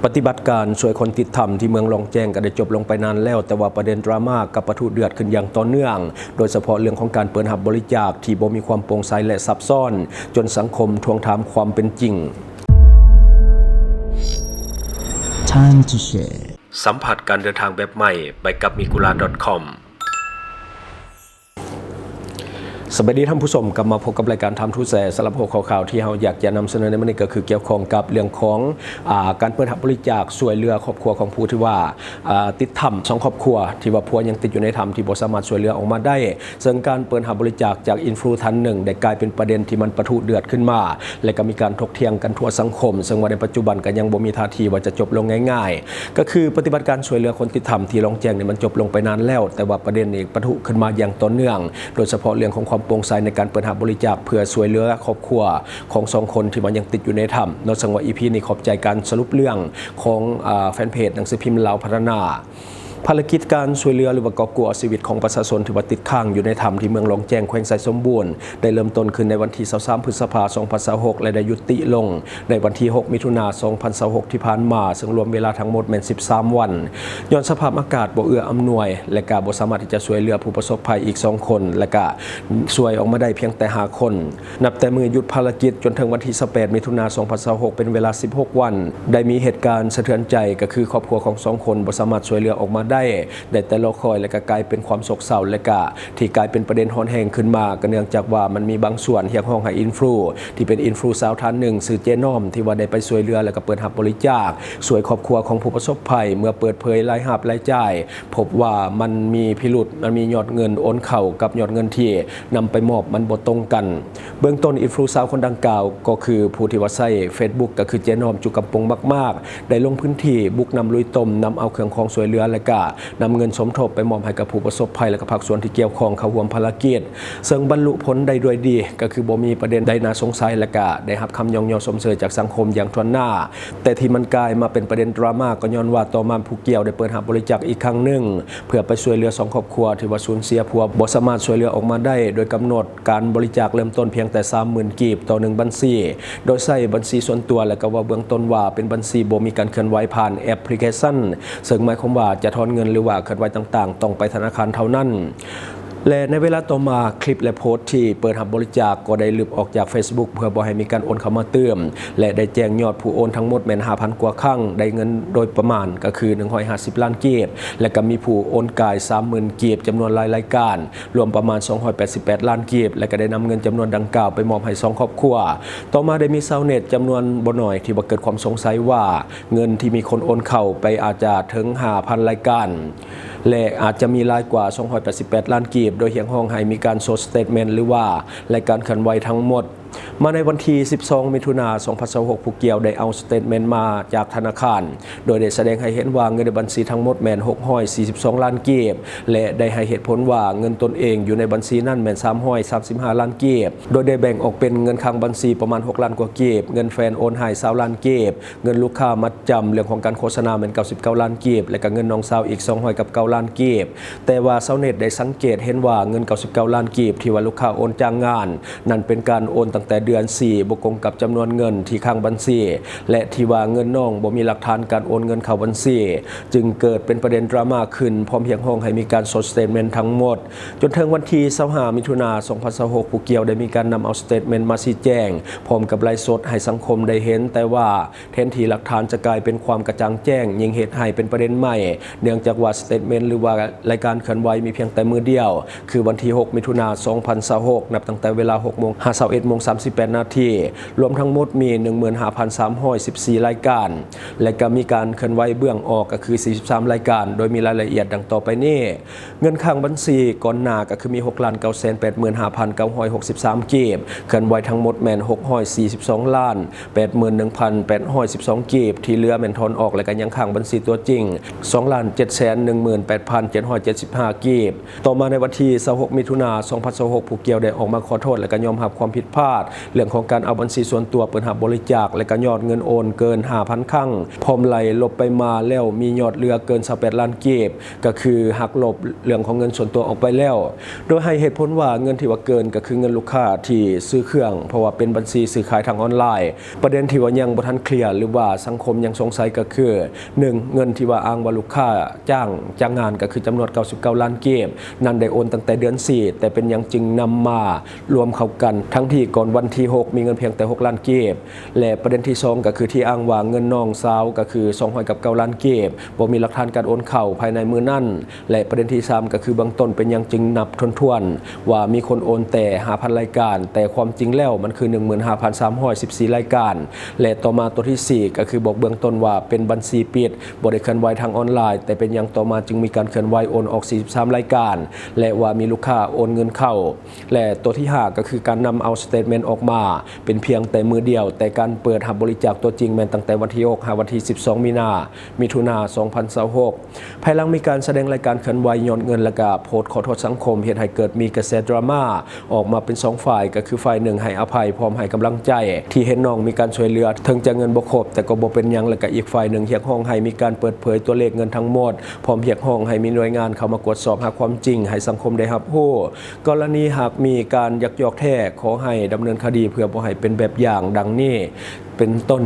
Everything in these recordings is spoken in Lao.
ປະຕິບັດການຊ່ວຍຄົນຕິດຖ້ຳທີ່ເມືອງລ່ອງແຈ້ງກໍໄດ້ຈົບລົງໄປນານແລ້ວ, ແຕ່ວ່າປະເດັນດຣາມາກັບປະທຸເດືອດຂຶ້ນຢ່າງຕໍ່ເນື່ອງ, ໂດຍສະເພາະເລື່ອງຂອງການເປີດຮັບບໍລິຈາກທີ່ບໍ່ມີຄວາມໂປ່ງໃສ ແລະ ຊັບຊ້ອນ, ຈົນສັງຄົມທວງຖາມຄວາມເປັນຈິງ. Time to share. ສຳຜັດການເດີນທາງແບບໃໝ່ ໄປກັບ Migura ດອດ ຄອມ. ສະບາຍດີທ່ານຜູ້ຊົມ, ກັບມາພົບກັບລາຍການ Time to Share. ສຳລັບຫົວຂໍ້ຂ່າວທີ່ເຮົາຢາກຈະນຳສະເໜີໃນມື້ນີ້ ກໍຄືກ່ຽວຂ້ອງກັບເລື່ອງຂອງ ອາ ການເປີດຮັບບໍລິຈາກຊ່ວຍເຫຼືອຄອບຄົວຂອງຜູ້ທີ່ວ່າ ອາ ຕິດຖ້ຳ ສອງຄອບຄົວ ທີ່ວ່າຜົວຍັງຕິດຢູ່ໃນຖ້ຳ ທີ່ບໍ່ສາມາດຊ່ວຍເຫຼືອອອກມາໄດ້. ເຊິ່ງການເປີດຮັບບໍລິຈາກຈາກອິນຟລູທ່ານໜຶ່ງ ໄດ້ກາຍເປັນປະເດັນທີ່ມັນປະທຸເດືອດຂຶ້ນມາ ແລະ ກໍມີການຖົກຖຽງກັນທົ່ວສັງຄົມ, ເຊິ່ງວ່າໃນປັດຈຸບັນກໍຍັງບໍ່ມີທ່າທີວ່າຈະຈົບລົງງ່າຍໆ. ກໍຄືປະຕິບັດການຊ່ວຍເຫຼືອຄົນຕິດຖ້ຳທີ່ລ່ອງແຈ້ງນີ້ ມັນຈົບລົງໄປນານແລ້ວ, ແຕ່ວ່າປະເດັນນີ້ປະທຸຂຶ້ນມາຢ່າງຕໍ່ເນື່ອງ, ໂດຍສະເພາະເລື່ອງຂອງຄວາມໂປ່ງໃສໃນການເປີດຮັບບໍລິຈາກເພື່ອຊ່ວຍເຫຼືອຄອບຄົວຂອງສອງຄົນທີ່ວ່າຍັງຕິດຢູ່ໃນຖ້ຳເນາະ. ເຊິ່ງວ່າ ອີ ພີ ນີ້ຂອບໃຈການສະຫຼຸບເລື່ອງຂອງ ອາ ແຟນເພຈໜັງສືພິມລາວພັດທະນາ. ພາລະກິດການຊ່ວຍເຫຼືອ ຫຼືວ່າກອບກູ້ເອົາຊີວິດຂອງປະຊາຊົນທີ່ວ່າຕິດຄ້າງຢູ່ໃນຖ້ຳທີ່ເມືອງລ່ອງແຈ້ງ ແຂວງໄຊສົມບູນ ໄດ້ເລີ່ມຕົ້ນຂຶ້ນໃນວັນທີຊາວສາມ ພຶດສະພາ ສອງພັນຊາວຫົກ ແລະ ໄດ້ຍຸຕິລົງໃນວັນທີຫົກ ມິຖຸນາ ສອງພັນຊາວຫົກ ທີ່ຜ່ານມາ, ເຊິ່ງລວມເວລາທັງໝົດແມ່ນສິບສາມວັນ. ຍ້ອນສະພາບອາກາດບໍ່ເອື້ອອຳນວຍ ແລະ ກະບໍ່ສາມາດທີ່ຈະຊ່ວຍເຫຼືອຜູ້ປະສົບໄພອີກສອງຄົນ ແລະ ກະຊ່ວຍອອກມາໄດ້ພຽງແຕ່ຫ້າຄົນ. ນັບແຕ່ມື້ຢຸດພາລະກິດຈົນເຖິງວັນທີຊາວແປດ ມິຖຸນາ ສອງພັນຊາວຫົກ ເປັນເວລາສິບຫົກວັນ, ໄດ້ມີເຫດການສະເທືອນໃຈ, ກໍຄືຄອບຄົວຂອງສອງຄົນບໍ່ສາມາດຊ່ວຍເຫຼືອອອກມາໄດ້, ໄດ້ແຕ່ລໍຄອຍ ແລະ ກໍກາຍເປັນຄວາມໂສກເສົ້າ, ແລະ ກໍທີ່ກາຍເປັນປະເດັນຮ້ອນແຮງຂຶ້ນມາ ກໍເນື່ອງຈາກວ່າມັນມີບາງສ່ວນຮຽກຮ້ອງໃຫ້ອິນຟລູ ທີ່ເປັນອິນຟລູຊາວທ່ານໜຶ່ງ ຊື່ເຈນ້ອມ ທີ່ວ່າໄດ້ໄປຊ່ວຍເຫຼືອ ແລະ ກໍເປີດຮັບບໍລິຈາກຊ່ວຍຄອບຄົວຂອງຜູ້ປະສົບໄພ. ເມື່ອເປີດເຜີຍລາຍຮັບລາຍຈ່າຍ ພົບວ່າມັນມີພິລຸດ, ມັນມີຍອດເງິນໂອນເຂົ້າກັບຍອດເງິນທີ່ນຳໄປມອບມັນບໍ່ຕົງກັນ. ເບື້ອງຕົ້ນ ອິນຟລູຊາວຄົນດັ່ງກ່າວ ກໍຄືຜູ້ທີ່ວ່າໃຊ້ເຟສບຸກ ກໍຄືເຈນ້ອມ ຈຸກຳປົງມາກໆ ໄດ້ລົງພື້ນທີ່ບຸກນຳລຸຍຕົມ, ນຳເອົາເຄື່ອງຂອງຊ່ວຍເຫຼືອ ແລະ ກະນຳເງິນສົມທົບໄປມອບໃຫ້ກັບຜູ້ປະສົບໄພ ແລະ ກະພາກສ່ວນທີ່ກ່ຽວຂ້ອງເຂົ້າຮ່ວມພາລະກິດ, ເຊິ່ງບັນລຸຜົນໄດ້ດ້ວຍດີ, ກໍຄືບໍ່ມີປະເດັນໃດໜ້າສົງໄສ ແລະ ກະໄດ້ຮັບຄຳຍ້ອງຍໍຊົມເຊີຍຈາກສັງຄົມຢ່າງຖ້ວນໜ້າ. ແຕ່ທີ່ມັນກາຍມາເປັນປະເດັນດຣາມາ ກໍຍ້ອນວ່າຕໍ່ມາຜູ້ກ່ຽວໄດ້ເປີດຮັບບໍລິຈາກອີກຄັ້ງໜຶ່ງ ເພື່ອໄປຊ່ວຍເຫຼືອສອງຄອບຄົວທີ່ວ່າສູນເສຍຜົວ ບໍ່ສາມາດຊ່ວຍເຫຼືອອອກມາໄດ້, ໂດຍກຳນົດການບໍລິຈາກເລີ່ມຕົ້ນພຽງແຕ່ສາມໝື່ນກີບຕໍ່ໜຶ່ງບັນຊີ, ໂດຍໃຊ້ບັນຊີສ່ວນຕົວ ແລະ ກໍເວົ້າເບື້ອງຕົ້ນວ່າເປັນບັນຊີບໍ່ມີການເຄື່ອນໄຫວຜ່ານແອັບພລິເຄຊັນ, ເຊິ່ງໝາຍຄວາມວ່າຈະຖອນເງິນ ຫຼືວ່າເຄື່ອນໄຫວຕ່າງໆ ຕ້ອງໄປທະນາຄານເທົ່ານັ້ນ. ແລະ ໃນເວລາຕໍ່ມາ ຄລິບ ແລະ ໂພສທີ່ເປີດຮັບບໍລິຈາກກໍໄດ້ລຶບອອກຈາກເຟສບຸກ ເພື່ອບໍ່ໃຫ້ມີການໂອນເຂົ້າມາຕື່ມ ແລະ ໄດ້ແຈ້ງຍອດຜູ້ໂອນທັງໝົດແມ່ນຫ້າພັນກວ່າຄັ້ງ, ໄດ້ເງິນໂດຍປະມານກໍຄືໜຶ່ງຮ້ອຍຫ້າສິບລ້ານກີບ ແລະ ກໍມີຜູ້ໂອນກາຍສາມໝື່ນກີບຈຳນວນຫຼາຍລາຍການ, ລວມປະມານສອງຮ້ອຍແປດສິບແປດລ້ານກີບ ແລະ ກໍໄດ້ນຳເງິນຈຳນວນດັ່ງກ່າວໄປມອບໃຫ້ສອງຄອບຄົວ. ຕໍ່ມາໄດ້ມີຊາວເນັດຈຳນວນບໍ່ໜ້ອຍທີ່ວ່າເກີດຄວາມສົງໄສວ່າ ເງິນທີ່ມີຄົນໂອນເຂົ້າໄປອາດຈະເຖິງຫ້າພັນລາຍການ ແລະ ອາດຈະມີຫຼາຍກວ່າສອງຮ້ອຍແປດສິບແປດລ້ານກີບ, ໂດຍຮຽກຮ້ອງໃຫ້ມີການໂຊສະເຕດເມັນ ຫຼືວ່າລາຍການເຄື່ອນໄຫວທັງໝົດ. ມາໃນວັນທີສິບສອງ ມິຖຸນາ ສອງພັນຊາວຫົກ ຜູ້ກ່ຽວໄດ້ເອົາສະເຕດເມັນມາຈາກທະນາຄານ ໂດຍໄດ້ສະແດງໃຫ້ເຫັນວ່າເງິນໃນບັນຊີທັງໝົດແມ່ນຫົກຮ້ອຍສີ່ສິບສອງລ້ານກີບ ແລະ ໄດ້ໃຫ້ເຫດຜົນວ່າເງິນຕົນເອງຢູ່ໃນບັນຊີນັ້ນແມ່ນສາມຮ້ອຍສາມສິບຫ້າລ້ານກີບ, ໂດຍໄດ້ແບ່ງອອກເປັນເງິນຄ້າງບັນຊີປະມານຫົກລ້ານກວ່າກີບ, ເງິນແຟນໂອນໃຫ້ຊາວລ້ານກີບ, ເງິນລູກຄ້າມັດຈຳເລື່ອງຂອງການໂຄສະນາແມ່ນເກົ້າສິບເກົ້າລ້ານກີບ ແລະ ກະເງິນນ້ອງສາວອີກສອງຮ້ອຍກັບເກົ້າລ້ານກີບ. ແຕ່ວ່າຊາວເນັດໄດ້ສັງເກດເຫັນວ່າເງິນເກົ້າສິບເກົ້າລ້ານກີບທີ່ວ່າລູກຄ້າໂອນຈ້າງງານ ນັ້ນເປັນການໂອນຕັ້ງແຕ່ເດືອນສີ່ ບໍ່ກົງກັບຈຳນວນເງິນທີ່ຄ້າງບັນຊີ ແລະ ທີ່ວ່າເງິນນ້ອງບໍ່ມີຫຼັກຖານການໂອນເງິນເຂົ້າບັນຊີ, ຈຶ່ງເກີດເປັນປະເດັນດຣາມາຂຶ້ນ, ພ້ອມຮຽກຮ້ອງໃຫ້ມີການໂຊສະເຕດເມັນທັງໝົດ. ຈົນເຖິງວັນທີຊາວຫ້າ ມິຖຸນາ ສອງພັນຊາວຫົກ ຜູ້ກ່ຽວໄດ້ມີການນຳເອົາສະເຕດເມັນມາຊີ້ແຈງ ພ້ອມກັບໄລຟ໌ສົດໃຫ້ສັງຄົມໄດ້ເຫັນ, ແຕ່ວ່າແທນທີ່ຫຼັກຖານຈະກາຍເປັນຄວາມກະຈ່າງແຈ້ງ, ຍິ່ງເຮັດໃຫ້ເປັນປະເດັນໃໝ່, ເນື່ອງຈາກວ່າສະເຕດເມັນ ຫຼືວ່າລາຍການເຄື່ອນໄຫວມີພຽງແຕ່ມື້ດຽວ, ຄືວັນທີຫົກ ມິຖຸນາ ສອງພັນຊາວຫົກ ນັບຕັ້ງແຕ່ເວລາຫົກໂມງຫາຊາວເອັດໂມງສາມສິບແປດນາທີ, ລວມທັງໝົດມີໜຶ່ງໝື່ນຫ້າພັນສາມຮ້ອຍສິບສີ່ລາຍການ ແລະ ກໍມີການເຄື່ອນໄຫວເບື້ອງອອກ ກໍຄືສີ່ສິບສາມລາຍການ, ໂດຍມີລາຍລະອຽດດັ່ງຕໍ່ໄປນີ້: ເງິນຄ້າງບັນຊີກ່ອນໜ້າກໍຄືມີຫົກລ້ານເກົ້າແສນແປດໝື່ນຫ້າພັນເກົ້າຮ້ອຍຫົກສິບສາມກີບ, ເຄື່ອນໄຫວທັງໝົດແມ່ນຫົກຮ້ອຍສີ່ສິບສອງລ້ານ ແປດໝື່ນໜຶ່ງພັນແປດຮ້ອຍສິບສອງກີບ, ທີ່ເຫຼືອແມ່ນຖອນອອກ ແລະ ກໍຍັງຄ້າງບັນຊີຕົວຈິງ ສອງລ້ານເຈັດແສນໜຶ່ງໝື່ນແປດພັນເຈັດຮ້ອຍເຈັດສິບຫ້າກີບ. ຕໍ່ມາໃນວັນທີຊາວຫົກ ມິຖຸນາ ສອງພັນຊາວຫົກ ຜູ້ກ່ຽວໄດ້ອອກມາຂໍໂທດ ແລະ ກໍຍອມຮັບຄວາມຜິດພາ ດ ເລື່ອງຂອງການເອົາບັນຊີສ່ວນຕົວເປີດຮັບບໍລິຈາກ ແລະ ກະຍອດເງິນໂອນເກີນຫ້າພັນຄັ້ງ ພ້ອມໄລ່ລົບໄປມາແລ້ວມີຍອດເຫຼືອເກີນຊາວແປດລ້ານກີບ ກໍຄືຫັກລົບເລື່ອງຂອງເງິນສ່ວນຕົວອອກໄປແລ້ວ ໂດຍໃຫ້ເຫດຜົນວ່າເງິນທີ່ວ່າເກີນກໍຄືເງິນລູກຄ້າທີ່ຊື້ເຄື່ອງ ເພາະວ່າເປັນບັນຊີຊື້ຂາຍທາງອອນລາຍ. ປະເດັນທີ່ວ່າຍັງບໍ່ທັນເຄລຍ ຫຼືວ່າສັງຄົມຍັງສົງໄສກໍຄື ໜຶ່ງ ເງິນທີ່ວ່າອ້າງວ່າລູກຄ້າຈ້າງຈ້າງງານ ກໍຄືຈຳນວນເກົ້າສິບເກົ້າລ້ານກີບ ນັ້ນໄດ້ໂອນຕັ້ງແຕ່ເດືອນສີ່ ແຕ່ເປັນຫຍັງຈຶ່ງນຳມາລວມເຂົ້າກັນ ທັງທີ່ກ່ອນວັນທີຫົກ ມີເງິນພຽງແຕ່ຫົກລ້ານກີບ ແລະ ປະເດັນທີສອງ ກໍຄືທີ່ອ້າງວ່າເງິນນ້ອງສາວ ກໍຄືສອງຮ້ອຍກັບເກົ້າລ້ານກີບ ບໍ່ມີຫຼັກຖານການໂອນເຂົ້າພາຍໃນມື້ນັ້ນ ແລະ ປະເດັນທີສາມ ກໍຄືເບື້ອງຕົ້ນເປັນຫຍັງຈຶ່ງນັບທົບທວນວ່າມີຄົນໂອນແຕ່ຫ້າພັນລາຍການ ແຕ່ຄວາມຈິງແລ້ວມັນຄືໜຶ່ງໝື່ນຫ້າພັນສາມຮ້ອຍສິບສີ່ລາຍການ ແລະ ຕໍ່ມາຕົວທີສີ່ ກໍຄືບອກເບື້ອງຕົ້ນວ່າເປັນບັນຊີປິດ ບໍ່ໄດ້ເຄື່ອນໄຫວທາງອອນລາຍ ແຕ່ເປັນຫຍັງຕໍ່ມາຈຶ່ງມີການເຄື່ອນໄຫວໂອນອອກສີ່ສິບສາມລາຍການ ແລະ ວ່າມີລູກຄ້າໂອນເງິນເຂົ້າ ແລະ ຕົວທີຫ້າ ກໍຄືການນຳເອົາສະເຕດເມັນອອກມາ ເປັນພຽງແຕ່ມື້ດຽວ ແຕ່ການເປີດຮັບບໍລິຈາກຕົວຈິງແມ່ນຕັ້ງແຕ່ວັນທີຫົກ ຫາວັນທີສິບສອງ ມີນາ ມິຖຸນາ ສອງພັນຊາວຫົກ ພາຍຫຼັງມີການສະແດງລາຍການເຄື່ອນໄຫວຍອດເງິນ ແລະ ກະໂພສຂອໂທດສັງຄົມ ເຮັດໃຫ້ເກີດມີກະແສດຣາມາອອກມາເປັນສອງຝ່າຍ ກໍຄືຝ່າຍໜຶ່ງໃຫ້ອະໄພ ພ້ອມໃຫ້ກຳລັງໃຈ ທີ່ເຫັນນ້ອງມີການຊ່ວຍເຫຼືອ ເຖິງຈະເງິນບໍ່ຄົບ ແຕ່ກໍບໍ່ເປັນຫຍັງ ແລະ ກະອີກຝ່າຍໜຶ່ງຮຽກຮ້ອງໃຫ້ມີການເປີດເຜີຍຕົວເລກເງິນທັງໝົດ ພ້ອມຮຽກຮ້ອງໃຫ້ມີໜ່ວຍງານເຂົ້າມາກວດສອບຫາຄວາມຈິງໃຫ້ສັງຄົມໄດ້ຮັບຮູ້ ກໍລະນີຫາກມີການຍັກຍອກແທ້ ຂໍໃຫ້ດຳເນີນຄະດີເພື່ອບໍ່ໃຫ້ເປັນແບບຢ່າງດັ່ງນີ້ ເປັນຕົ້ນ.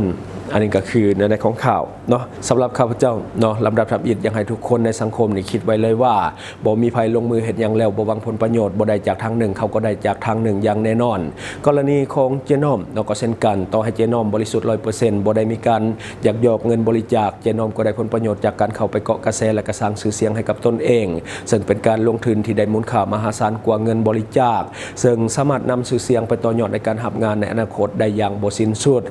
ອັນນີ້ກໍຄືໃນ ໃນຂອງຂ່າວເນາະ. ສຳລັບຂ້າພະເຈົ້າເນາະ ລຳດັບທຳອິດ ຢາກໃຫ້ທຸກຄົນໃນສັງຄົມນີ້ຄິດໄວ້ເລີຍວ່າ ບໍ່ມີໃຜລົງມືເຮັດຫຍັງແລ້ວບໍ່ຫວັງຜົນປະໂຫຍດ ບໍ່ໄດ້ຈາກທາງໜຶ່ງ ເຂົາກໍໄດ້ຈາກທາງໜຶ່ງຢ່າງແນ່ນອນ. ກໍລະນີຂອງເຈນ້ອມເນາະ ກໍເຊັ່ນກັນ ຕໍ່ໃຫ້ເຈນ້ອມບໍລິສຸດຮ້ອຍເປີເຊັນ ບໍ່ໄດ້ມີການ ຢາກຢອກເງິນບໍລິຈາກ ເຈນ້ອມກໍໄດ້ຜົນປະໂຫຍດຈາກການເຂົ້າໄປເກາະກະແສ ແລະ ກະສ້າງຊື່ສຽງໃຫ້ກັບຕົນເອງ ເຊິ່ງເປັນການລົງທຶນທີ່ໄດ້ມູນຄ່າມະຫາສານກວ່າເງິນບໍລິຈາກ ເຊິ່ງສາມາດນຳຊື່ສຽງໄປຕໍ່ຍອດໃນການຮັບງານໃນອະນາຄົດໄດ້ຢ່າງບໍ່ສິ້ນສຸດ.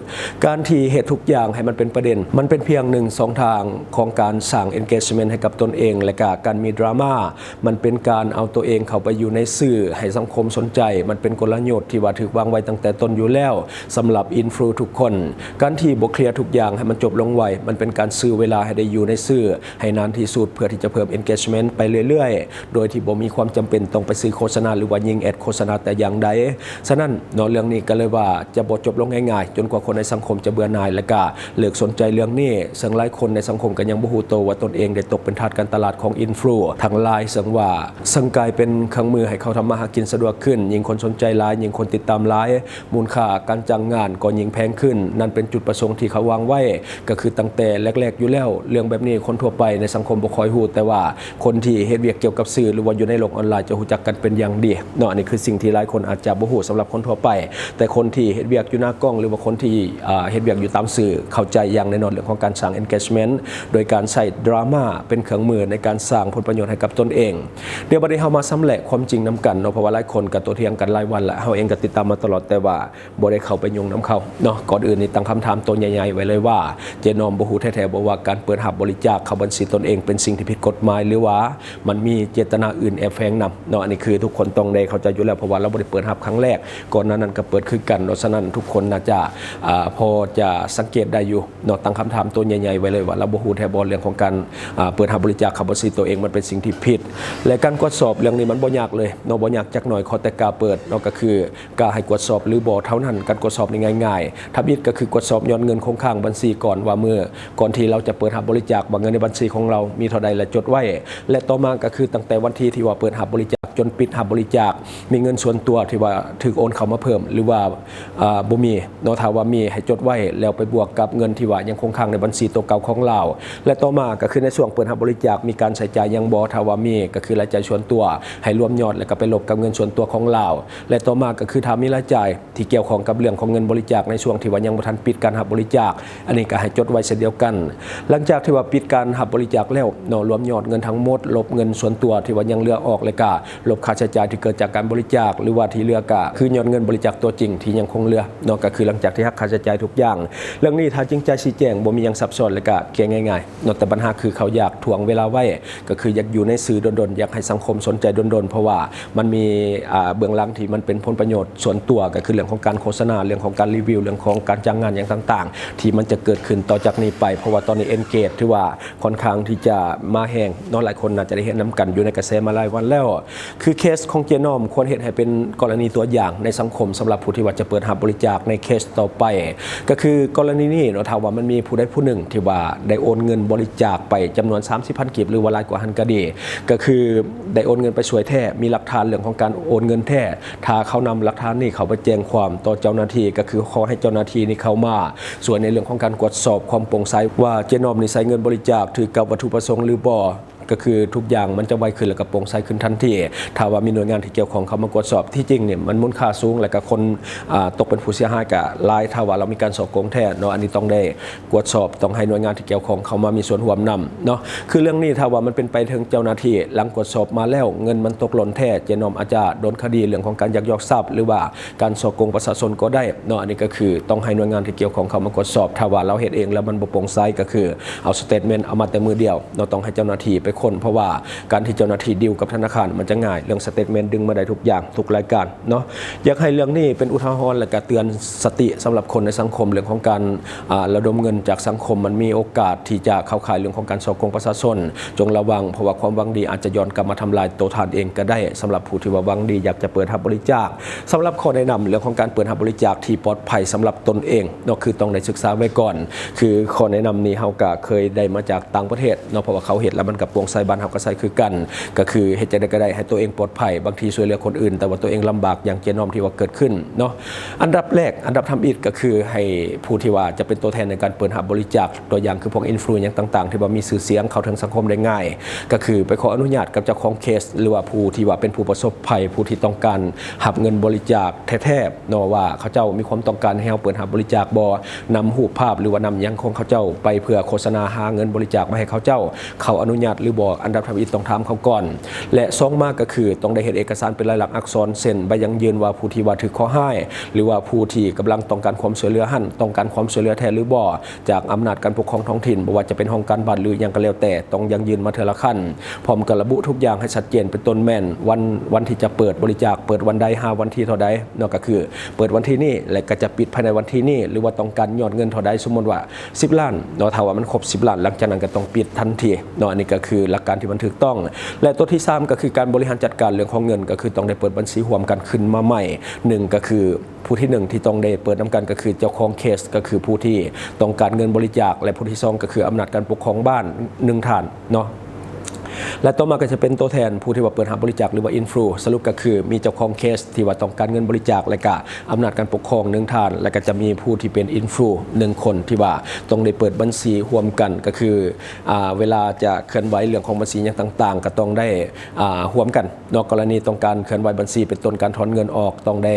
ການທີ່ເຮັດທຸກຢ່າງໃຫ້ມັນເປັນປະເດັນ ມັນເປັນພຽງໜຶ່ງຊ່ອງທາງຂອງການສ້າງ engagement ໃຫ້ກັບຕົນເອງ ແລະ ກະການມີດຣາມາ ມັນເປັນການເອົາຕົວເອງເຂົ້າໄປຢູ່ໃນສື່ໃຫ້ສັງຄົມສົນໃຈ ມັນເປັນກົນລະຍຸດທີ່ວ່າຖືກວາງໄວ້ຕັ້ງແຕ່ຕົ້ນຢູ່ແລ້ວ ສຳລັບອິນຟລູທຸກຄົນ. ການທີ່ບໍ່ເຄລຍທຸກຢ່າງໃຫ້ມັນຈົບລົງໄວ ມັນເປັນການຊື້ເວລາໃຫ້ໄດ້ຢູ່ໃນສື່ໃຫ້ນານທີ່ສຸດ ເພື່ອທີ່ຈະເພີ່ມ engagement ໄປເລື້ອຍໆ ໂດຍທີ່ບໍ່ມີຄວາມຈຳເປັນຕ້ອງໄປຊື້ໂຄສະນາ ຫຼືວ່າຍິງແອດໂຄສະນາແຕ່ຢ່າງໃດ. ສະນັ້ນເນາະ ເລື່ອງນີ້ກໍເລີຍວ່າຈະບໍ່ຈົບລົງງ່າຍໆ ຈົນກວ່າຄົນໃນສັງຄົມຈະເບື່ອໜ່າຍ ແລະ ກະເລີກສົນໃຈເລື່ອງນີ້ ເຊິ່ງຫຼາຍຄົນໃນສັງຄົມກໍຍັງບໍ່ຮູ້ໂຕວ່າຕົນເອງໄດ້ຕົກເປັນທາດການຕະຫຼາດຂອງອິນຟລູທັງຫຼາຍ ເຊິ່ງວ່າ ເຊິ່ງກາຍເປັນເຄື່ອງມືໃຫ້ເຂົາທຳມາຫາກິນສະດວກຂຶ້ນ ຍິ່ງຄົນສົນໃຈຫຼາຍ ຍິ່ງຄົນຕິດຕາມຫຼາຍ ມູນຄ່າການຈ້າງງານກໍຍິ່ງແພງຂຶ້ນ. ນັ້ນເປັນຈຸດປະສົງທີ່ເຂົາວາງໄວ້ ກໍຄືຕັ້ງແຕ່ແລກໆຢູ່ແລ້ວ. ເລື່ອງແບບນີ້ຄົນທົ່ວໄປໃນສັງຄົມບໍ່ຄ່ອຍຮູ້ ແຕ່ວ່າຄົນທີ່ເຮັດວຽກກ່ຽວກັບສື່ ຫຼືວ່າຢູ່ໃນໂລກອອນລາຍຈະຮູ້ຈັກກັນເປັນຢ່າງດີເນາະ. ອັນນີ້ຄືສິ່ງທີ່ຫຼາຍຄົນອາດຈະບໍ່ຮູ້ສຳລັບຄົນທົ່ວໄປ ແຕ່ຄົນທີ່ເຮັດວຽກຢູ່ໜ້າກ້ອງ ຫຼືວ່າຄົນທີ່ ອ່າ ເຮັດວຽກຢູ່ຕາມສື່ ເຂົ້າໃຈຢ່າງແນ່ນອນເລື່ອງຂອງການສ້າງ engagement ໂດຍການໃຊ້ດຣາມາເປັນເຄື່ອງມືໃນການສ້າງຜົນປະໂຫຍດໃຫ້ກັບຕົນເອງ. ດຽວບັດນີ້ເຮົາມາຊຳແຫຼະຄວາມຈິງນຳກັນເນາະ ເພາະວ່າຫຼາຍຄົນກໍໂຕ້ຖຽງກັນຫຼາຍວັນລະ ເຮົາເອງກໍຕິດຕາມມາຕະຫຼອດ ແຕ່ວ່າ ບໍ່ໄດ້ເຂົ້າໄປຫຍຸ້ງນຳເຂົາເນາະ. ກ່ອນອື່ນນີ້ຕັ້ງຄຳຖາມໂຕໃຫຍ່ໆໄວ້ເລີຍວ່າ ເຈນ້ອມບໍ່ຮູ້ແທ້ໆບໍ່ວ່າການເປີດຮັບບໍລິຈາກເຂົ້າບັນຊີຕົນເອງເປັນສິ່ງທີ່ຜິດກົດໝາຍ ຫຼືວ່າມັນມີເຈດຕະນາອື່ນແອບແຝງນຳເນາະ. ອັນນີ້ຄືທຸກຄົນຕ້ອງໄດ້ເຂົ້າໃຈຢູ່ແລ້ວ ເພາະວ່າລາວບໍ່ໄດ້ເປີດຮັບຄັ້ງແລກ ກ່ອນໜ້ານັ້ນກໍເປີດຄືກັນເນາະ. ສະນັ້ນທຸກຄົນໜ້າຈະ ອ່າ ພໍຈະສັງເກດໄດ້ຢູ່ເນາະ. ຕັ້ງຄຳຖາມໂຕໃຫຍ່ໆໄວ້ເລີຍວ່າລາວບໍ່ຮູ້ແທ້ບໍ່ເລື່ອງຂອງການ ອ່າ ເປີດຮັບບໍລິຈາກເຂົ້າບັນຊີຕົວເອງ ມັນເປັນສິ່ງທີ່ຜິດ ແລະ ການກວດສອບເລື່ອງນີ້ມັນບໍ່ຍາກເລີຍເນາະ ບໍ່ຍາກຈັກໜ້ອຍ ຂໍແຕ່ກ້າເປີດເນາະ ກໍຄື ກະໃຫ້ກວດສອບ ຫຼື ບໍ່ເທົ່ານັ້ນ. ການກວດສອບນີ້ງ່າຍໆ ທຳອິດກໍຄືກວດສອບຍອດເງິນຄົງຄ້າງບັນຊີກ່ອນວ່າມື້ກ່ອນທີ່ລາວຈະເປີດຮັບບໍລິຈາກ ວ່າເງິນໃນບັນຊີຂອງລາວມີເທົ່າໃດ ແລະ ຈົດໄວ້ ແລະ ຕໍ່ມາກໍຄືຕັ້ງແຕ່ວັນທີທີ່ວ່າເປີດຮັບບໍລິຈາກຈົນປິດຮັບບໍລິຈາກ ມີເງິນສ່ວນຕົວທີ່ວ່າຖືກໂອນເຂົ້າມາເພີ່ມ ຫຼືວ່າ ອ່າ ບໍ່ມີເນາະ. ຖ້າວ່າມີໃຫ້ຈົດໄວ້ ແລ້ວໄປບວກກັບເງິນທີ່ວ່າຍັງຄົງຄ້າງໃນບັນຊີໂຕເກົ່າຂອງລາວ ແລະ ຕໍ່ມາກໍຄືໃນຊ່ວງເປີດຮັບບໍລິຈາກມີການໃຊ້ຈ່າຍຫຍັງບໍ່ ຖ້າວ່າມີກໍຄືລາຍຈ່າຍສ່ວນຕົວ ໃຫ້ລວມຍອດ ແລ້ວກໍໄປລົບກັບເງິນສ່ວນຕົວຂອງລາວ ແລະ ຕໍ່ມາກໍຄືຖ້າມີລາຍຈ່າຍ ທີ່ກ່ຽວຂ້ອງກັບເລື່ອງຂອງເງິນບໍລິຈາກໃນຊ່ວງທີ່ວ່າຍັງບໍ່ທັນປິດການຮັບບໍລິຈາກ ອັນນີ້ກໍໃຫ້ຈົດໄວ້ເຊັ່ນດຽວກັນ. ຫຼັງຈາກທີ່ວ່າປິດການຮັບບໍລິຈາກແລ້ວເນາະ ລວມຍອດເງິນທັງໝົດ ລົບເງິນສ່ວນຕົວທີ່ວ່າຍັງເຫຼືອອອກ ແລ້ວກະລົບຄ່າໃຊ້ຈ່າຍທີ່ເກີດຈາກການບໍລິຈາກ ຫຼືວ່າທີ່ເຫຼືອກະຄືຍອດເງິນບໍລິຈາກຕົວຈິງທີ່ຍັງຄົງເຫຼືອເນາະ ກໍຄືຫຼັງຈາກທີ່ຫັກຄ່າໃຊ້ຈ່າຍ ໄດ້ທຸກຢ່າງ. ເລື່ອງນີ້ຖ້າຈິງໃຈຊີ້ແຈງ ບໍ່ມີຫຍັງຊັບຊ້ອນ ແລະກະແກ້ງ່າຍໆເນາະ, ແຕ່ບັນຫາຄືເຂົາຢາກຖ່ວງເວລາໄວ້ ກໍຄືຢາກຢູ່ໃນສື່ດົນໆ ຢາກໃຫ້ສັງຄົມສົນໃຈດົນໆ ເພາະວ່າມັນມີ ອ່າ ເບື້ອງຫຼັງທີ່ມັນເປັນຜົນປະໂຫຍດສ່ວນຕົວ ກໍຄືເລື່ອງຂອງການໂຄສະນາ, ເລື່ອງຂອງການຣີວິວ, ເລື່ອງຂອງການຈ້າງງານຫຍັງຕ່າງໆ ທີ່ມັນຈະເກີດຂຶ້ນຕໍ່ຈາກນີ້ໄປ, ເພາະວ່າຕອນນີ້ engage ຖືວ່າ ຂ້ອນຂ້າງທີ່ຈະມາແຮງເນາະ, ຫຼາຍຄົນໜ້າຈະໄດ້ເຫັນນຳກັນຢູ່ໃນກະແສມາຫຼາຍວັນແລ້ວ. ຄືເຄສຂອງເຈນ້ອມຄວນເຮັດໃຫ້ເປັນກໍລະນີຕົວຢ່າງໃນສັງຄົມ ສຳລັບຜູ້ທີ່ວ່າຈະເປີດຮັບບໍລິຈາກໃນເຄສຕໍ່ໄປ. ກໍຄືກໍລະນີນີ້ເນາະ, ຖ້າວ່າມັນມີຜູ້ໃດຜູ້ໜຶ່ງທີ່ວ່າໄດ້ໂອນເງິນບໍລິຈາກໄປຈຳນວນສາມສິບພັນກີບ ຫຼືວ່າຫຼາຍກວ່າຫັ້ນກໍດີ, ກໍຄືໄດ້ໂອນເງິນໄປຊ່ວຍແທ້, ມີຫຼັກຖານເລື່ອງຂອງການໂອນເງິນແທ້, ຖ້າເຂົານຳຫຼັກຖານນີ້ເຂົ້າໄປແຈ້ງຄວາມຕໍ່ເຈົ້າໜ້າທີ່, ກໍຄືຂໍໃຫ້ເຈົ້າໜ້າທີ່ນີ້ເຂົ້າມາ ສ່ວນໃນເລື່ອງຂອງການກວດສອບຄວາມໂປ່ງໃສວ່າເຈນ້ອມນີ້ໃຊ້ເງິນບໍລິຈາກຖືກກັບວັດຖຸປະສົງຫຼືບໍ່, ກໍຄືທຸກຢ່າງມັນຈະໄວຂຶ້ນ ແລະກະໂປ່ງໃສຂຶ້ນທັນທີ ຖ້າວ່າມີໜ່ວຍງານທີ່ກ່ຽວຂ້ອງເຂົ້າມາກວດສອບ. ທີ່ຈິງນີ້ມັນມູນຄ່າສູງ ແລະກະຄົນ ອ່າ ຕົກເປັນຜູ້ເສຍຫາຍກະຫຼາຍ ຖ້າວ່າລາວມີການສໍ້ໂກງແທ້ເນາະ. ອັນນີ້ຕ້ອງໄດ້ກວດສອບ, ຕ້ອງໃຫ້ໜ່ວຍງານທີ່ກ່ຽວຂ້ອງເຂົ້າມາມີສ່ວນຮ່ວມນຳເນາະ. ຄືເລື່ອງນີ້ຖ້າວ່າມັນເປັນໄປເຖິງເຈົ້າໜ້າທີ່ ຫຼັງກວດສອບມາແລ້ວເງິນມັນຕົກຫຼົ່ນແທ້, ເຈນ້ອມອາດຈະໂດນຄະດີເລື່ອງຂອງການຍັກຍອກຊັບ ຫຼືວ່າ ການສໍ້ໂກງປະຊາຊົນກໍໄດ້ເນາະ. ອັນນີ້ກໍຄືຕ້ອງໃຫ້ໜ່ວຍງານທີ່ກ່ຽວຂ້ອງເຂົ້າມາກວດສອບ, ຖ້າວ່າລາວເຮັດເອງແລ້ວມັນບໍ່ໂປ່ງໃສ ກໍຄືເອົາສະເຕດເມັນເອົາມາແຕ່ມື້ດຽວເນາະ, ຕ້ອງໃຫ້ເຈົ້າໜ້າທີ່ໄປຄົ້ນ, ເພາະວ່າການທີ່ເຈົ້າໜ້າທີ່ດີວກັບທະນາຄານມັນຈະງ່າຍ, ເລື່ອງສະເຕດເມັນດຶງມາໄດ້ທຸກຢ່າງ ທຸກລາຍການເນາະ. ຢາກໃຫ້ເລື່ອງນີ້ເປັນອຸທາຫອນ ແລະກະເຕືອນສະຕິສຳລັບຄົນໃນສັງຄົມ ເລື່ອງຂອງການ ອ່າ ລະດົມເງິນຈາກສັງຄົມ ມັນມີໂອກາດທີ່ຈະເຂົ້າຂ່າຍເລື່ອງຂອງການສໍ້ໂກງປະຊາຊົນ. ຈົ່ງລະວັງ, ເພາະວ່າຄວາມຫວັງດີອາດຈະຍ້ອນກັບມາທຳລາຍໂຕທ່ານເອງກໍໄດ້, ສຳລັບຜູ້ທີ່ວ່າຫວັງດີຢາກຈະເປີດຮັບບໍລິຈາກ. ສຳລັບຂໍ້ແນະນຳເລື່ອງຂອງການເປີດຮັບບໍລິຈາກທີ່ປອດໄພສຳລັບຕົນເອງເນາະ, ຄືຕ້ອງໄດ້ສຶກສາໄວ້ກ່ອນ. ຄືຂໍ້ແນະນຳນີ້ເຮົາກະເຄີຍໄດ້ມາຈາກຕ່າງປະເທດເນາະ, ເພາະວ່າເຂົາເຮັດແລ້ວມັນກະໂປ່ງໃສ, ບ້ານເຮົາກະໃຊ້ຄືກັນ. ກໍຄືເຮັດຈັ່ງໃດກໍໄດ້ໃຫ້ຕົວເອງປອດໄພ, ບາງທີຊ່ວຍເຫຼືອຄົນອື່ນ ແຕ່ວ່າຕົວເອງລຳບາກ ຢ່າງເຈນ້ອມທີ່ວ່າເກີດຂຶ້ນເນາະ. ອັນດັບແລກ, ອັນດັບທຳອິດ ກໍຄືໃຫ້ຜູ້ທີ່ວ່າຈະເປັນຕົວແທນໃນການເປີດຮັບບໍລິຈາກ, ຕົວຢ່າງຄືພວກອິນຟລູຫຍັງຕ່າງໆ ທີ່ວ່າມີຊື່ສຽງເຂົ້າເຖິງສັງຄົມໄດ້ງ່າຍ, ກໍຄືໄປຂໍອະນຸຍາດກັບເຈົ້າຂອງເຄສ ຫຼືວ່າຜູ້ທີ່ວ່າເປັນຜູ້ປະສົບໄພ, ຜູ້ທີ່ຕ້ອງການຮັບເງິນບໍລິຈາກແທ້ໆ ເນາະ ວ່າເຂົາເຈົ້າມີຄວາມຕ້ອງການໃຫ້ເຮົາເປີດຮັບບໍລິຈາກບໍ່, ນຳຮູບພາບ ຫຼືວ່ານຳຫຍັງຂອງເຂົາເຈົ້າໄປເພື່ອໂຄສະນາຫາເງິນບໍລິຈາກມາໃຫ້ເຂົາເຈົ້າ, ເຂົາອະນຸຍາດຫຼືບໍ່. ອັນດັບທຳອິດຕ້ອງຖາມເຂົາກ່ອນ ແລະ ສອງມາກໍຄືຕ້ອງໄດ້ເຮັດເອກະສານເປັນລາຍລັກອັກສອນ ເຊັ່ນ ໃບຢັ້ງຢືນວ່າຜູ້ທີ່ວ່າຖືກເຄາະຮ້າຍ ຫຼືວ່າຜູ້ທີ່ກຳລັງຕ້ອງການຄວາມຊ່ວຍເຫຼືອຫັ້ນ ຕ້ອງການຄວາມຊ່ວຍເຫຼືອແທ້ຫຼືບໍ່ ຈາກອຳນາດການປົກຄອງທ້ອງຖິ່ນ, ບໍ່ວ່າຈະເປັນຫ້ອງການບ້ານ ຫຼື ຫຍັງກໍແລ້ວແຕ່, ຕ້ອງຢັ້ງຢືນມາເທື່ອລະຂັ້ນ, ພ້ອມກັບລະບຸທຸກຢ່າງໃຫ້ຊັດເຈນ ເປັນຕົ້ນແມ່ນ ວັນ, ວັນທີ່ຈະເປີດບໍລິຈາກ ເປີດວັນໃດ ຫາວັນທີເທົ່າໃດເນາະ, ກໍຄືເປີດວັນທີນີ້ ແລະ ກໍຈະປິດພາຍໃນວັນທີນີ້ ຫຼືວ່າຕ້ອງການຍອດເງິນເທົ່າໃດ, ສົມມຸດວ່າສິບລ້ານເນາະ, ຖ້າວ່າມັນຄົບສິບລ້ານ ຫຼັງຈາກນັ້ນກໍຕ້ອງປິດທັນທີເນາະ. ອັນນີ້ກໍຄືຫຼັກການທີ່ມັນຖືກຕ້ອງ. ແລະ ຕົວທີສາມ ກໍຄືການບໍລິຫານຈັດການເລື່ອງຂອງເງິນ, ກໍຄືຕ້ອງໄດ້ເປີດບັນຊີຮ່ວມກັນຂຶ້ນມາໃໝ່. ໜຶ່ງ ກໍຄື ຜູ້ທີໜຶ່ງທີ່ຕ້ອງໄດ້ເປີດນຳກັນກໍຄືເຈົ້າຂອງເຄສ, ກໍຄືຜູ້ທີ່ຕ້ອງການເງິນບໍລິຈາກ, ແລະ ຜູ້ທີສອງກໍຄືອຳນາດການປົກຄອງບ້ານໜຶ່ງທ່ານເນາະ. ແລະ ຕໍ່ມາກໍຈະເປັນຕົວແທນຜູ້ທີ່ວ່າເປີດຮັບບໍລິຈາກ ຫຼືວ່າອິນຟລູ. ສະຫຼຸບກໍຄືມີເຈົ້າຂອງເຄສທີ່ວ່າຕ້ອງການເງິນບໍລິຈາກ ແລະ ກະອຳນາດການປົກຄອງໜຶ່ງທ່ານ, ແລະ ກໍຈະມີຜູ້ທີ່ເປັນອິນຟລູໜຶ່ງຄົນ ທີ່ວ່າຕ້ອງໄດ້ເປີດບັນຊີຮ່ວມກັນ, ກໍຄື ອ່າ ເວລາຈະເຄື່ອນໄຫວເລື່ອງຂອງບັນຊີຫຍັງຕ່າງໆ ກໍຕ້ອງໄດ້ ອ່າ ຮ່ວມກັນເນາະ. ກໍລະນີຕ້ອງການເຄື່ອນໄຫວບັນຊີ ເປັນຕົ້ນການຖອນເງິນອອກ ຕ້ອງໄດ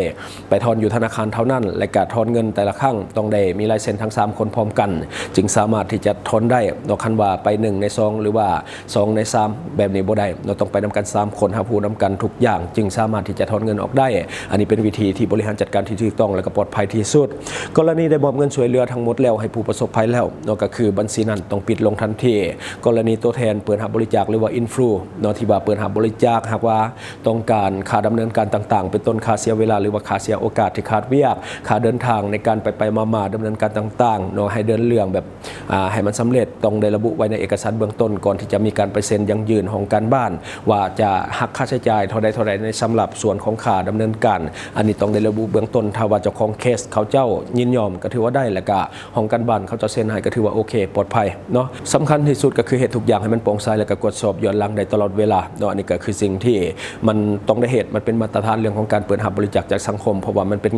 ້ໄປຖອນຢູ່ທະນາຄານເທົ່ານັ້ນ ແລະ ກະຖອນເງິນແຕ່ລະຄັ້ງຕ້ອງໄດ້ມີລາຍເຊັນທັງສາມຄົນພ້ອມກັນ ຈຶ່ງສາມາດທີ່ຈະຖອນໄດ້ເນາະ. ຄັນວ່າໄປໜຶ່ງໃນສອງ ຫຼືວ່າສອງໃນສາມ ແບບນີ້ບໍ່ໄດ້ເນາະ, ຕ້ອງໄປນຳກັນສາມຄົນ ຮັບຮູ້ນຳກັນທຸກຢ່າງ ຈຶ່ງສາມາດທີ່ຈະຖອນເງິນອອກໄດ້. ອັນນີ້ເປັນວິທີທີ່ບໍລິຫານຈັດການທີ່ຖືກຕ້ອງ ແລະ ກໍປອດໄພທີ່ສຸດ. ກໍລະນີໄດ້ມອບເງິນຊ່ວຍເຫຼືອທັງໝົດແລ້ວໃຫ້ຜູ້ປະສົບໄພແລ້ວເນາະ, ກໍຄືບັນຊີນັ້ນຕ້ອງປິດລົງທັນທີ. ກໍລະນີຕົວແທນເປີດຮັບບໍລິຈາກ ຫຼືວ່າອິນຟລູເນາະ ທີ່ວ່າເປີດຮັບບໍລິຈາກ, ຫາກວ່າຕ້ອງການຄ່າດຳເນີນການຕ່າງໆ ເປັນຕົ້ນຄ່າເສຍເວລາ ຫຼືວ່າຄ່າເສຍໂອກາດທີ່ຂາດວຽກ, ຄ່າເດີນທາງໃນການໄປໆມາໆ ດຳເນີນການຕ່າງໆເນາະ, ໃຫ້ເດີນເລື່ອງແບບ ອ່າ ໃຫ້ມັນສຳເລັດ, ຕ້ອງໄດ້ລະບຸໄວ້ໃນເອກະສານເບື້ອງຕົ້ນ ກ່ອນທີ່ຈະມີການໄປເຊັນຢັ້ງຢືນຫ້ອງການບ້ານ ວ່າຈະຫັກຄ່າໃຊ້ຈ່າຍເທົ່າໃດໆ ໃນສຳລັບສ່ວນຂອງຄ່າດຳເນີນການ. ອັນນີ້ຕ້ອງໄດ້ລະບຸເບື້ອງຕົ້ນ, ຖ້າວ່າເຈົ້າຂອງເຄສເຂົາເຈົ້າຍິນຍອມກໍຖືວ່າໄດ້, ແລ້ວກະຫ້ອງການບ້ານເຂົາເຈົ້າເຊັນໃຫ້ກໍຖືວ່າໂອເຄ ປອດໄພເນາະ. ສຳຄັນທີ່ສຸດກໍຄືເຮັດທຸກຢ່າງໃຫ້ມັນໂປ່ງໃສ ແລ້ວກະກວດສອບຍ້ອນຫຼັງໄດ້ຕະຫຼອດເວລາເນາະ. ອັນນີ້ກໍຄືສິ່ງທີ່ມັນຕ້ອງໄດ້ເຮັດ, ມັນເປັນມາດຕະຖານເລື່ອງຂອງການເປີດຮັບບໍລິຈາກຈາກສັງຄົມ, ເພາະວ່າມັນເປັນ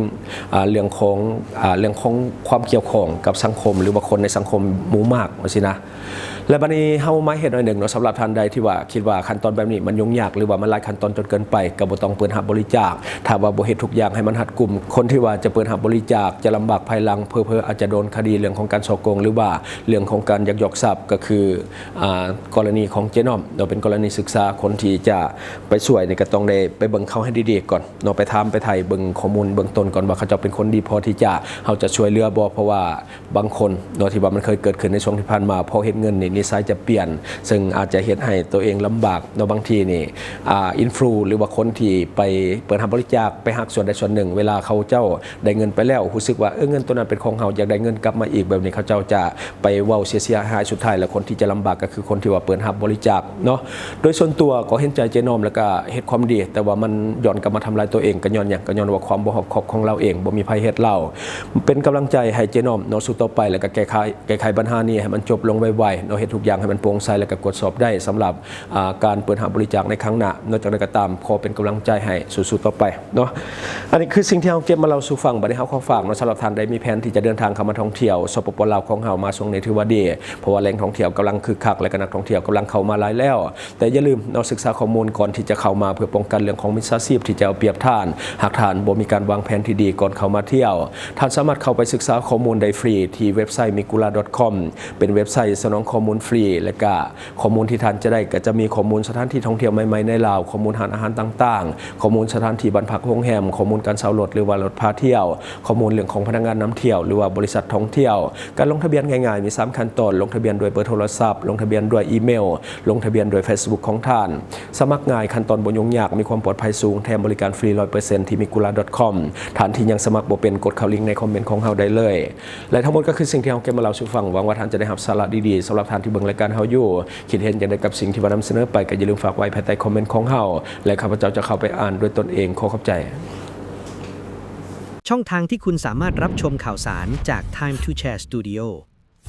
ອ່າ ເລື່ອງຂອງ ອ່າ ເລື່ອງຂອງຄວາມກ່ຽວຂ້ອງກັບສັງຄົມ ຫຼືວ່າຄົນໃນສັງຄົມໝູ່ມາກ ວ່າຊີ້ນະ. ແລະ ບັດນີ້ເຮົາມາເຮັດໜ້ອຍໜຶ່ງເນາະ, ສຳລັບທ່ານໃດທີ່ວ່າຄິດວ່າຂັ້ນຕອນແບບນີ້ມັນຫຍຸ້ງຍາກ ຫຼືວ່າມັນຫຼາຍຂັ້ນຕອນຈົນເກີນໄປ ກໍບໍ່ຕ້ອງເປີດຮັບບໍລິຈາກ. ຖ້າວ່າບໍ່ເຮັດທຸກຢ່າງໃຫ້ມັນຮັດກຸມ, ຄົນທີ່ວ່າຈະເປີດຮັບບໍລິຈາກຈະລຳບາກພາຍຫຼັງ, ເຜີໆອາດຈະໂດນຄະດີເລື່ອງຂອງການສໍ້ໂກງ ຫຼືວ່າເລື່ອງຂອງການຍັກຍອກຊັບ. ກໍຄື ອາ ກໍລະນີຂອງເຈນ້ອມເນາະ ເປັນກໍລະນີສຶກສາ, ຄົນທີ່ຈະໄປຊ່ວຍນີ້ກໍຕ້ອງໄດ້ໄປເບິ່ງເຂົາໃຫ້ດີໆກ່ອນເນາະ, ໄປຖາມໄປໄຖ່ເບິ່ງຂໍ້ມູນເບື້ອງຕົ້ນກ່ອນວ່າເຂົາເຈົ້າເປັນຄົນດີພໍທີ່ຈະ ເຮົາຈະຊ່ວຍເຫຼືອບໍ່. ເພາະວ່າ ບາງຄົນເນາະ ທີ່ວ່າມັນເຄີຍເກີດຂຶ້ນໃນຊ່ວງທີ່ຜ່ານມາ ພໍເຮັດເງິນນີ້ນິໄສຈະປ່ຽນ, ເຊິ່ງອາດຈະເຮັດໃຫ້ຕົວເອງລຳບາກເນາະ. ບາງທີນີ້ ອ່າ ອິນຟລູ ຫຼືວ່າຄົນທີ່ໄປເປີດຮັບບໍລິຈາກ ໄປຮັກສ່ວນໃດສ່ວນໜຶ່ງ, ເວລາເຂົາເຈົ້າໄດ້ເງິນໄປແລ້ວ ຮູ້ສຶກວ່າ ເອີ ເງິນໂຕນັ້ນເປັນຂອງເຮົາ, ຢາກໄດ້ເງິນກັບມາອີກ ແບບນີ້ເຂົາເຈົ້າຈະໄປເວົ້າເສຍຫາຍ. ສຸດທ້າຍແລ້ວຄົນທີ່ຈະລຳບາກກໍຄືຄົນທີ່ວ່າເປີດຮັບບໍລິຈາກເນາະ. ໂດຍສ່ວນຕົວກໍເຫັນໃຈເຈນ້ອມ ແລ້ວກໍເຮັດຄວາມດີ, ແຕ່ວ່າມັນຍ້ອນກັບມາທຳລາຍຕົວເອງ. ກໍຍ້ອນຫຍັງ? ກໍຍ້ອນວ່າຄວາມບໍ່ຮອບຄອບຂອງລາວເອງ, ບໍ່ມີໃຜເຮັດລາວ. ເປັນກຳລັງໃຈໃຫ້ເຈນ້ອມເນາະ, ສູ້ຕໍ່ໄປ ແລ້ວກໍແກ້ໄຂ ແກ້ໄຂບັນຫານີ້ໃຫ້ມັນຈົບລົງໄວໆເນາະ, ເຮັດທຸກຢ່າງໃຫ້ມັນໂປ່ງໃສ ແລ້ວກໍກວດສອບໄດ້ ສຳລັບ ອ່າ ການເປີດຮັບບໍລິຈາກໃນຄັ້ງໜ້າເນາະ. ຈັ່ງໃດກໍຕາມ ຂໍເປັນກຳລັງໃຈໃຫ້, ສູ້ໆຕໍ່ໄປເນາະ. ອັນນີ້ຄືສິ່ງທີ່ເຮົາເກັບມາເລົ່າສູ່ຟັງ. ບັດນີ້ເຮົາຂໍຝາກເນາະ, ສຳລັບທ່ານໃດມີແຜນທີ່ຈະເດີນທາງເຂົ້າມາທ່ອງທ່ຽວ ສປປ ລາວຂອງເຮົາ ມາຊ່ວງນີ້ຖືວ່າດີ, ເພາະວ່າແຫຼ່ງທ່ອງທ່ຽວກຳລັງຄຶກຄັກ ແລະ ກໍນັກທ່ອງທ່ຽວກຳລັງເຂົ້າມາຫຼາຍແລ້ວ. ແຕ່ຢ່າລືມເນາະ, ສຶກສາຂໍ້ມູນກ່ອນທີ່ຈະເຂົ້າມາ ເພື່ອປ້ອງກັນເລື່ອງຂອງມິດສາຊີບທີ່ຈະເອົາປຽບທ່ານ. ຫາກທ່ານບໍ່ມີການວາງແຜນທີ່ດີກ່ອນເຂົ້າມາທ່ຽວ, ທ່ານສາມາດເຂົ້າໄປສຶກສາຂໍ້ມູນໄດ້ຟຣີທີ່ເວັບໄຊ ມີກູລາ ດອດຄອມ ເປັນເວັບໄຊສະໜອງຂໍ້ມູນຟຣີ ແລະ ກະ ຂໍ້ມູນທີ່ທ່ານຈະໄດ້ກໍຈະມີຂໍ້ມູນສະຖານທີ່ທ່ອງທ່ຽວໃໝ່ໆໃນລາວ, ຂໍ້ມູນຮ້ານອາຫານຕ່າງໆ, ຂໍ້ມູນສະຖານທີ່ບ້ານພັກໂຮງແຮມ, ຂໍ້ມູນການເຊົ່າລົດ ຫຼືວ່າລົດພາທ່ຽວ, ຂໍ້ມູນເລື່ອງຂອງພະນັກງານນຳທ່ຽວ ຫຼືວ່າບໍລິສັດທ່ອງທ່ຽວ. ການລົງທະບຽນງ່າຍໆ ມີສາມຂັ້ນຕອນ, ລົງທະບຽນດ້ວຍເບີໂທລະສັບ, ລົງທະບຽນດ້ວຍອີເມວ, ລົງທະບຽນດ້ວຍເຟສບຸກຂອງທ່ານ. ສະໝັກງ່າຍ, ຂັ້ນຕອນບໍ່ຫຍຸ້ງຍາກ, ມີຄວາມປອດໄພສູງ, ແຖມບໍລິການຟຣີ ຮ້ອຍເປີເຊັນ ທີ່ມີກູລາ ດອດຄອມ. ທ່ານທີ່ຍັງສະໝັກບໍ່ເປັນ, ກົດເຂົ້າລິງໃນຄອມເມັນຂອງເຮົາໄດ້ເລີຍ. ແລະ ທັງໝົດກໍຄືສິ່ງທີ່ເຮົາເກັບມາເລົ່າສູ່ຟັງ. ຫວັງວ່າທ່ານຈະໄດ້ຮັບສາລະດີໆ ສຳລັບທ່ານທີ່ເບິ່ງລາຍການເຮົາຢູ່. ຄິດເຫັນຢ່າງໃດກັບສິ່ງທີ່ວ່ານຳສະເໜີໄປ ກໍຢ່າລືມຝາກໄວ້ພາຍໃຕ້ຄອມເມັນຂອງເຮົາ ແລະ ຂ້າພະເຈົ້າຈະເຂົ້າໄປອ່ານດ້ວຍຕົນເອງ. ຂໍຂອບໃຈ. ຊ່ອງທາງທີ່ຄຸນສາມາດຮັບຊົມຂ່າວສານຈາກ Time to Share Studio,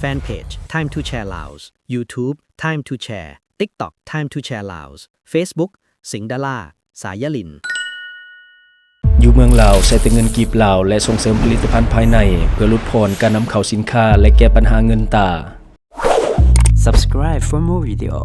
Fanpage Time to Share Laos, YouTube Time to Share, TikTok Time to Share Laos, Facebook ສິງດາລາ ສາຍຍາລິນ. ຢູ່ເມືອງລາວໃຊ້ແຕ່ເງິນກີບລາວ ແລະ ສົ່ງເສີມຜະລິດຕະພັນພາຍໃນ ເພື່ອຫຼຸດຜ່ອນການນຳເຂົ້າສິນຄ້າ ແລະ ແກ້ບັນຫາເງິນຕາ. Subscribe for more video.